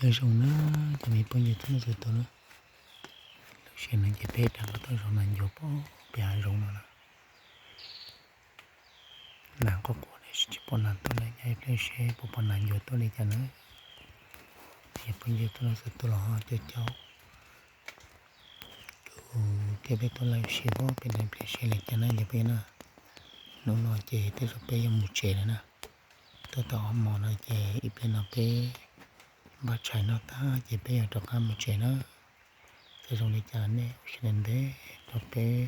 Nyob zoo na, cov me phooj ywg txhua leej txhua tus na. Lub sij hawm no ces peb rov qab tuaj zaum nas ncuav pem hav zoov no na. Nas quaj quaj ne, tsis pom nas tuaj na, nyob ib pliag seb puas pom nas ncuav tuaj li cas na. Cov phooj ywg txhua leej txhua tus los ho caum caum kuv thiab peb tuaj live stream pem no ib pliag seb li cas na cov phooj ywg na. Hnub no ces tej zaum peb yuav mus tsev lawm na. Tuaj tau ob hmos no ces ib pliag no peb npaj tshais noj tag ces peb yuav rov qab mus tsev na. Txawm zoo li cas nej ua siab ntev ntev rau peb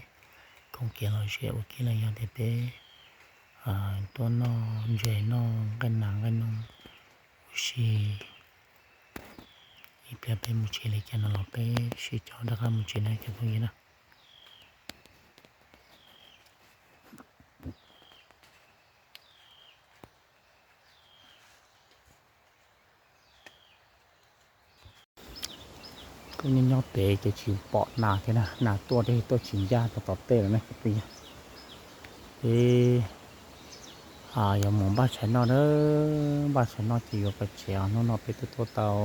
koom kev lom zem ua ke los yog tias peb tuaj noj ntses noj nqaij nas nqaij noog ua si. Ib pliag peb mus tsev li cas no los peb sib coj rov qab mus tsev na cov phooj ywg na. Kuj nyob nyob pem ces tsis pom nas thiab na, nas tuaj deb tuaj tsis ncaj rau tom tej lawm na cov phooj ywg. Peb yuav mus npaj tshais noj na, npaj tshais noj ces yuav pais tsev os. Hnub no peb twb tuaj tau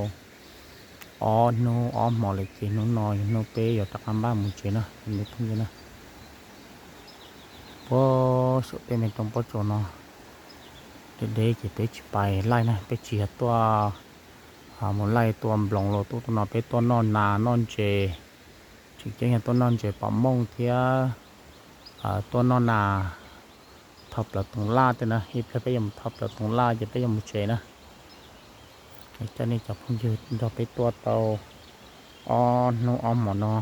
ob hnub ob hmos lawm ces hnub no yog hnub peb yuav rov qab npaj mus tsev na cov phooj ywg na. Puag saum tej me roob pob tsuas no deb deb ces peb tsis pais laij na, peb tsis yog tuaj mus laij tua nploos los tuaj tuaj no, peb tuaj noj nas noj ntses. Tseem ceeb yog tuaj noj ntses pom mooj thiab tuaj noj nas, thau plaws toov laj tej na. Ib pliag peb yuav mus thau plaws toov laj ces peb yuav mus tsev na. Coj nej cov phooj ywg nrog peb tuaj tau ob hnub ob hmos no.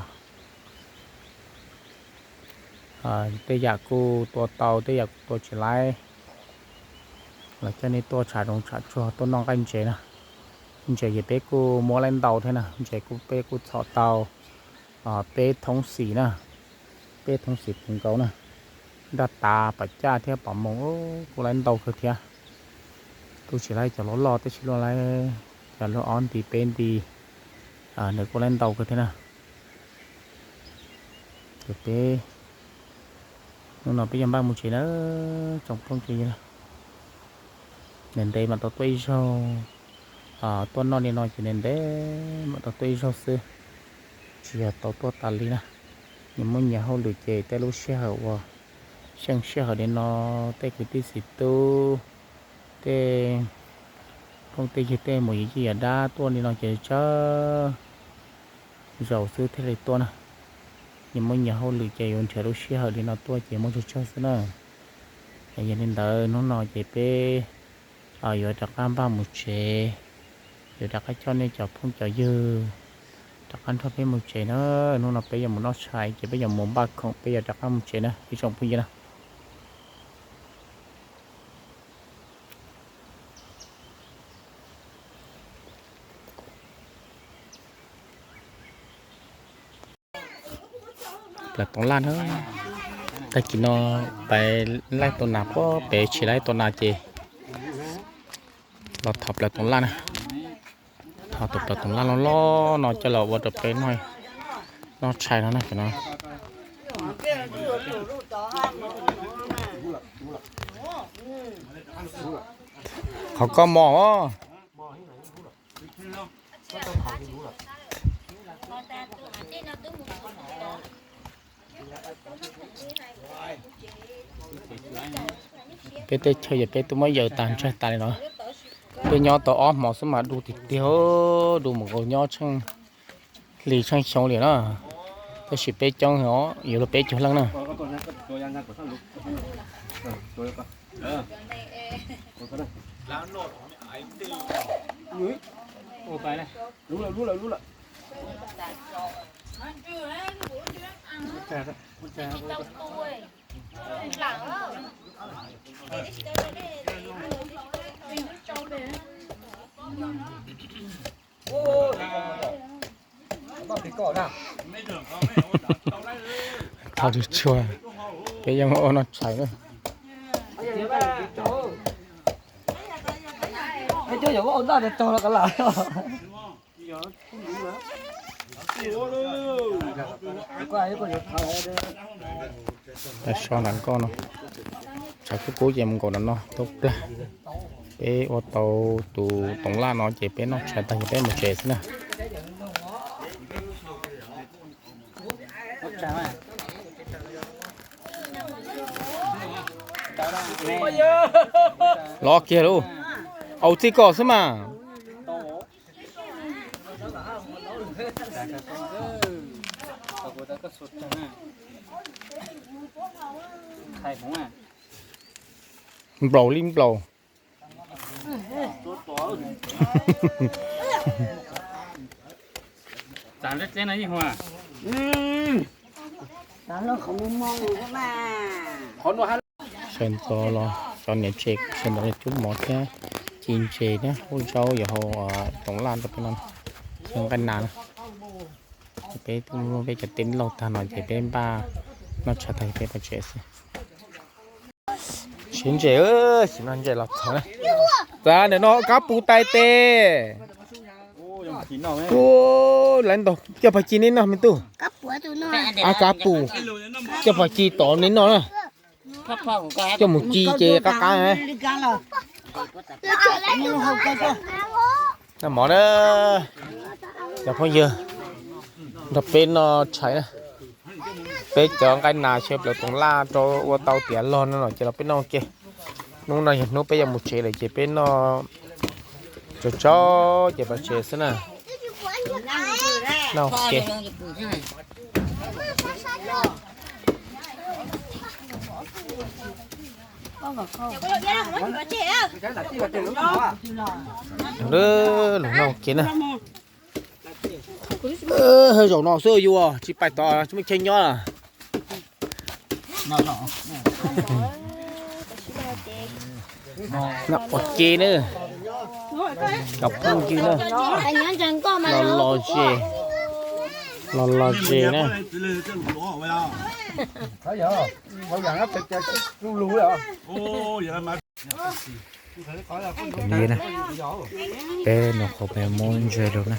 Tej yam kuj tua tau, tej yam kuj tua tsis laib. Los coj nej tuaj tshav zoov tshav tsuag tuaj noj nqaij ntses na. Ntses ces peb kuj muab laib ntau thiab na, ntses kuj peb kuj txhom tau peb thoob xis na, peb thoob xis puv nkaus na. Nraj tav pam caj thiab pom moos kuj laib ntau kawg thiab. Kuj tsis laib cov loj loj, tab sis laib cov lub ob nti peb nti, nws kuj laib ntau kawg thiab na. Ces peb hnub no peb yuav npaj mus tsev na tsoom phooj ywg. Ntev ntev mam tau tuaj ib zaug, tuaj noj li no ces ntev ntev mam tau tuaj ib zaug xwb, tsis yog tau tuaj tas li na. Nyias muaj nyias hauj lwm ces tej lub sij hawm uas xyeej sij hawm li no, tej kwv tij txiv tub, tej phooj tej ywg tej mus yim yij yam dab tuaj li no ces tsawg zaus xwb thiaj li tuaj na. Nyias muaj nyias hauj lwm ces yuav nrhiav lub sij hawm li no tuaj ces muaj tsawg tsawg xwb na. Yog li ntawd hnub no ces peb yuav rov qab npaj mus tsev, yuav rov qab coj nej cov phooj cov ywg rov qab nrog peb mus tsev na. Hnub no peb yuav mus noj tshais ces peb yuav mus npaj khoom peb yuav rov qab mus tsev na ib tsoom phooj ywg na. Plaws toov laj na, tag kis no pais laij tua nas puag pem tsis laij tua nas ces los thov plaws toov laj na. Thov tus plaws toov laj loj loj no coj los ua rau peb noj tshais no na cov no. Qhov koj mos. Peb tej chaw yog peb twb muab yaws tas ntsag tas li no. Peb nyob tau ob hmo xwb mas du tiag tiag, du mus nkaus nyob tsheej hli tsheej xyoo li na. Tab sis peb coob os, yuav luag peb caug leej na. Thov tsis tshua, peb yeej ua noj tshais na. Tag so nram nkoj no, tshav kub kub ces mus nkaum nram no tau plag. Peb ua tau tus toov laj no ces peb noj tshais tag ces peb mus tsev xwb na. Los kiag lauj, au txij koj xwb mas. Nplaum li nplaum. Sawv ntxov los cov niam tsev sawv ntxov los cub mov thiab ci ntses thiab hu zaub yuav hau toov laj rau peb no, thiab nqaij nas na. Peb, peb cov teb laug tag no ces peb npaj noj tshais tag peb pais tsev xwb. Siv ntses, sim no ntses los txog na. Txav ntawm no kab pus tais tes. Ua, lawv ntaus coj pog ci neb noj me tub. A, kab pus, coj pog ci tod neb noj na. Coj mus ci ces qab qab na. Noj mov na, cov phooj ywg, nrog peb noj tshais na. Peb cov nqaij nas xyaw plaws toov laj rau ua tau tiav log no ces los peb noj ua ke. Hnub no yog hnub peb yuav mus tsev lawm ces peb noj tsau tsau ces pais tsev xwb na. Noj ua ke. Lub, lub noj ua ke na. Zaum no xwb yuav tsis pais tod tsis muaj chaw nyob. Noj ua ke na, cov phooj ywg na, los los ze, los los ze na. Li na, peb noj qhov peb muab ntses rau na,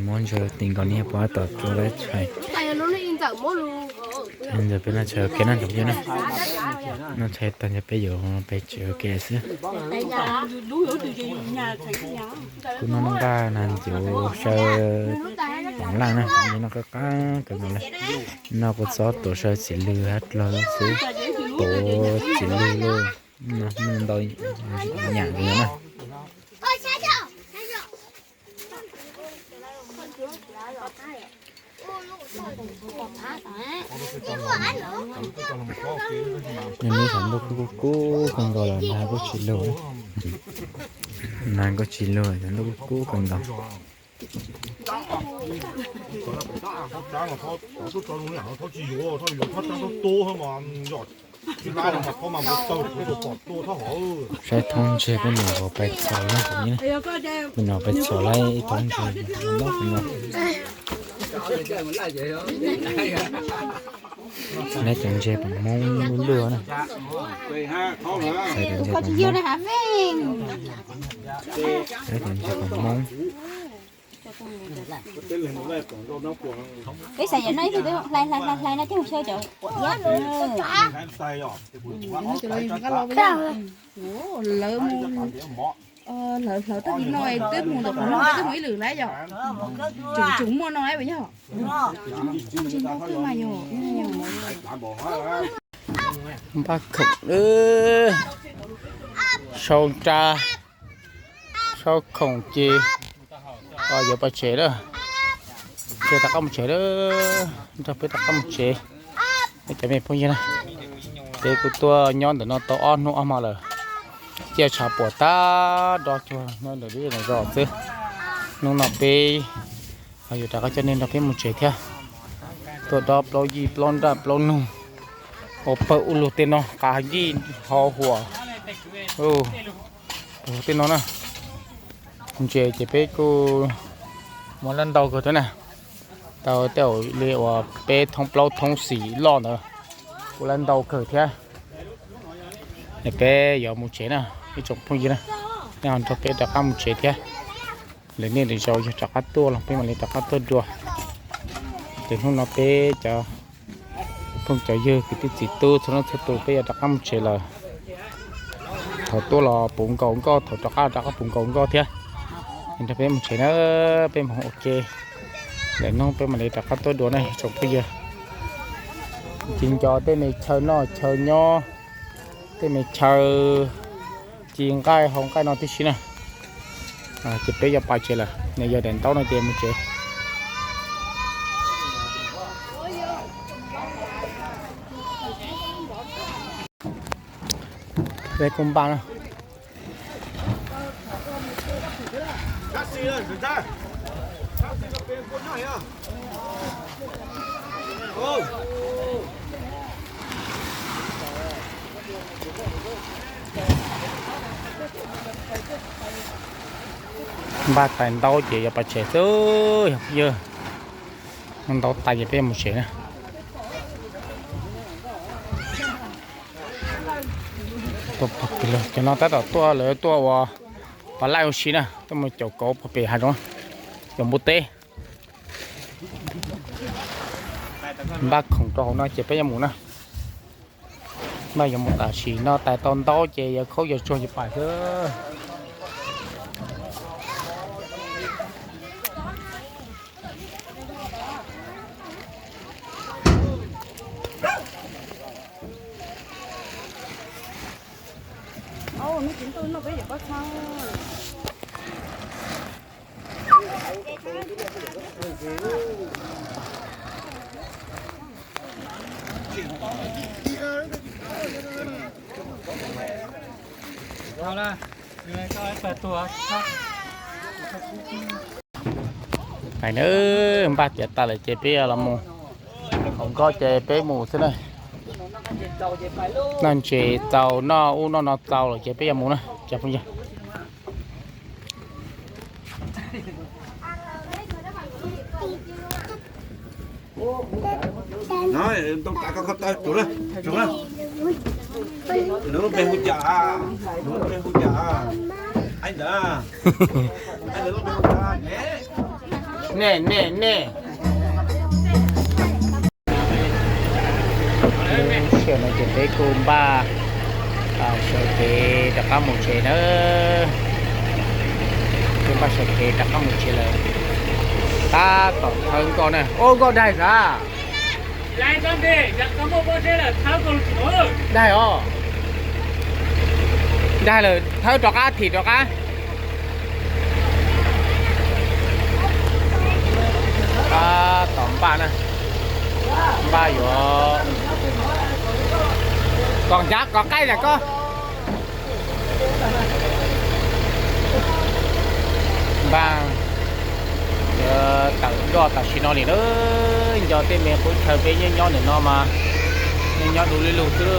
muab ntses rau tim nkaus niag pov tom rau lawv tshais. Ntawd peb noj tshais ua ke na cov phooj ywg na. Noj tshais tag ces peb yuav pais tsev ua ke xwb. Kuv noj noj nqaj na, ncuav saw toov laj na, noj qab qab kawg nkaus li. Noj kua txob tuav saw txiv lwg hab dlog xwb, tuav txiv lwg lauj, noj ntau yam li na. Nws nub xav ntuj kub kub kawg nkaus lawm, nag kuj tsis lug, nag kuj tsis lug, xav ntuj kub kub kawg nkaus. Saib thoob ntseg peb mus pais txhom no, peb mus pais txhom lawm ib thoob ntseg no. Saib cov ntseg pom Hmoob lub ntuj na. Saib cov ntseg pom Hmoob. Saib cov ntseg pom Hmoob. Peb xav yam no ib tug twb hlais hlais hlais hlais no coj mus xyaw cov quav iab. Lawv mus, lawv hlawv tag kis no twb mus ntawm qhov no twb mus ib lwm lawm yom. Tseem tseem muaj no puas yog? Npaj khoom, sau nra, sau khoom ces yuav pais tsev lawm. Ces rov qab mus tsev lawm, nrog peb rov qab mus tsev. Peb cov me phooj ywg na, peb kuj tuaj nyob ntawm no tau ob hnub ob hmo lawm. Ciaj tshav puas tag, dob cuag nyob ntawm lub zos xwb. Hnub no peb yuav rov qab coj nej nrog peb mus tsev thiab. Tuaj dob plaub yij plaub nraj plaub noog, ua pawg ua lug tej no, qav yij ho huam tej no na. Ntses ces peb kuj muaj lab ntau kawg thiab na. Tau tej li uas peb thoob plaub thoob xim loj ntawd kuj lab ntau kawg thiab. Es peb yuav mus tsev na, ib tsoom phooj ywg na, nej ho nrog peb rov qab mus tsev thiab. Lwm niaj lwm zaus yog rov qab tuaj los peb mam li rov qab tuaj dua. Ces hnub no peb cov phooj cov ywg kwv tij txiv tub txhua leej txhua tus peb yuav rov qab mus tsev lawm. Thaum tuaj los puv nkaus nkoj, thaum rov qab rov qab puv nkaus nkoj thiab. Nrog peb mus tsev na, peb mus ua ke. Lwm hnub peb mam li rov qab tuaj dua na tsoom phooj ywg. Ci nco tej me chaw noj chaw nyob, tej me chaw ci nqaij hau nqaij no tib si na. Ces peb yuav pais tsev lawm, nws yog daim ntaub no ces mus tsev. Peb kuj npaj na. Npaj tais ntaub ces yuav pais tsev xwb yog phooj ywg. Ntaub tais ces peb yuav mus tsev na. Cov no tab tom tuaj lawv tuaj ua pov laij ua si na, tuaj mus caum kauv pem hav zoov, caum npua teb. Npaj khoom rau hauv no ces peb yuav mus na. Npaj yuav mus tam sim no tais tau ntaub ces yuav khaub yuav tsuag yuav pais xwb. Hais na, npaj tiav tas lawm ces peb los mus. Hauv nkoj ces peb mus xwb na. Noj ntses txaus, noj ub noj no txaus lawm ces peb yuav mus na cov phooj ywg. Nws lub npe hu cas? Nws lub npe hu cas? Ai ntawd, ai ntawd lub npe hu cas? Nej, nej, nej. Sij hawm no ces peb kuj npaj sawv kev rov qab mus tsev nawb. Kuj npaj sawv kev rov qab mus tsev lawm. Tab tom thawb nkoj na. Ub, nkoj daig sav? Daig os. Daig lawm, thawb rov qab, thim rov qab. Tab tom npaj na. Npaj yuav kom hnyav kom qaij lawm koj. Npaj tawm nkoj tam sim no li na. Nco tej me qub chaw peb nyob nyob ntawm no mas nyob nyob du lug lug xwb.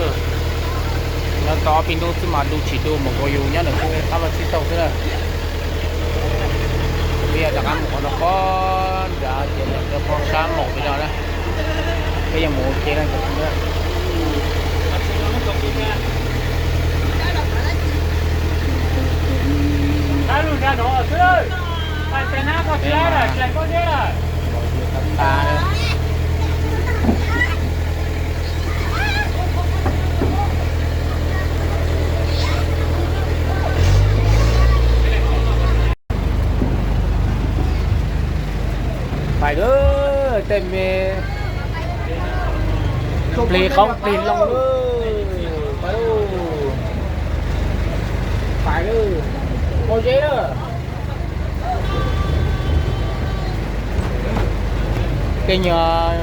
Nyob tau ob peb hnub xwb mas du tsis du mus nkaus yus nyob ntawm xwb qab vaj txhib taug xwb na. Peb yuav rov qab mus qhov no pob nrad ces nws cov pob sab maum peb no na. Peb yuav mus ua ke na. Pais lawm, tej me plig qoob plig loo lawm. Pais lawm, pob zeb lawm. Tej nyuag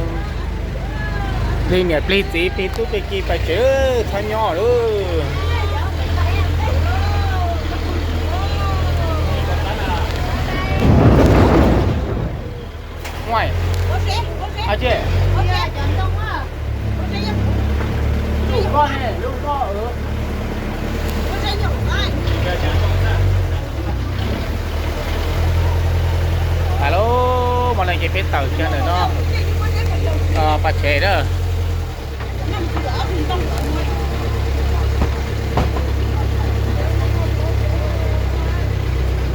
plig niam plig txiv plig tub plig ki pais tsev txhob nyob lawm. Hais lauj, hmo no ces peb tawm kiag ntawm no pais tsev na.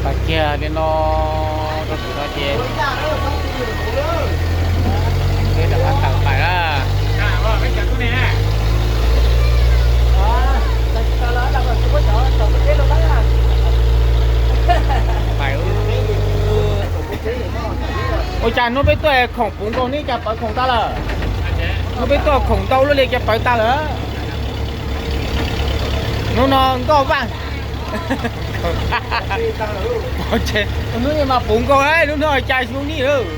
Pais kiag li no rau tim no ces peb rov qab tawm pais na. Ua cas hnub peb tuaj khoom puv nkaus neb cas pawv khoom tas lawm? Hnub peb tuaj khoom ntau luaj li cas pawv tas lawm? Hnub no nkoj vaj. Hnub no mas puv nkaus, hnub no cas zoo ni lawm.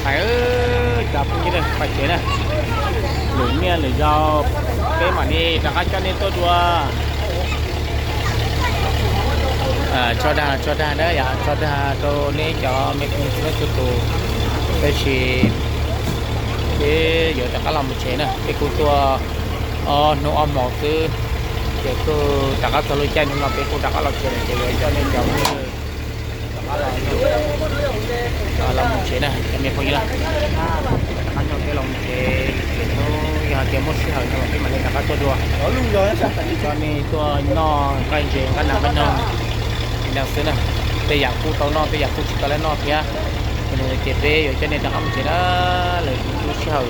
Hais, cov phooj ywg pais tsev na, lwm niaj lwm zaus peb mam li rov qab coj nej tuaj dua. Tso dag, tso dag na, yog tso dag rau nej cov me phooj ywg txhua leej txhua tus. Tab sis peb yuav rov qab los mus tsev na, peb kuj tuaj ob hnub ob hmo xwb, ces kuj rov qab txog lub caij no peb kuj rov qab los tsev lawm ces yuav coj nej cov phooj ywg rov qab los mus tsev na cov me phooj ywg. Rov qab coj peb los mus tsev, ces hnub yog tias muaj sij hawm no los peb mam li rov qab tuaj dua. Coj nej tuaj noj nqaij ntses nqaij nas nqaij noog li no xwb na. Tej yam kuj tau noj, tej yam kuj tsis tau noj thiab. Ces peb yuav coj nej rov qab mus tsev na. Lwm lub sij hawm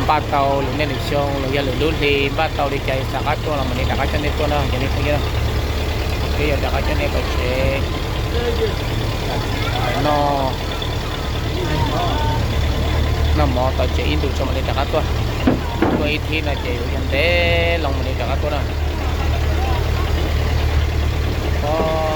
npaj tau lwm niaj lwm xyoo los yog lwm lub hli npaj tau li cas xav rov qab tuaj los mam li rov qab coj nej tuaj na cov me phooj ywg. Peb yuav rov qab coj nej pais tsev noj, noj mov tom tsev ib ntus tso mam li rov qab tuaj. Tuaj ib thib no ces yuav yog ntev loo mam li rov qab tuaj na. Peb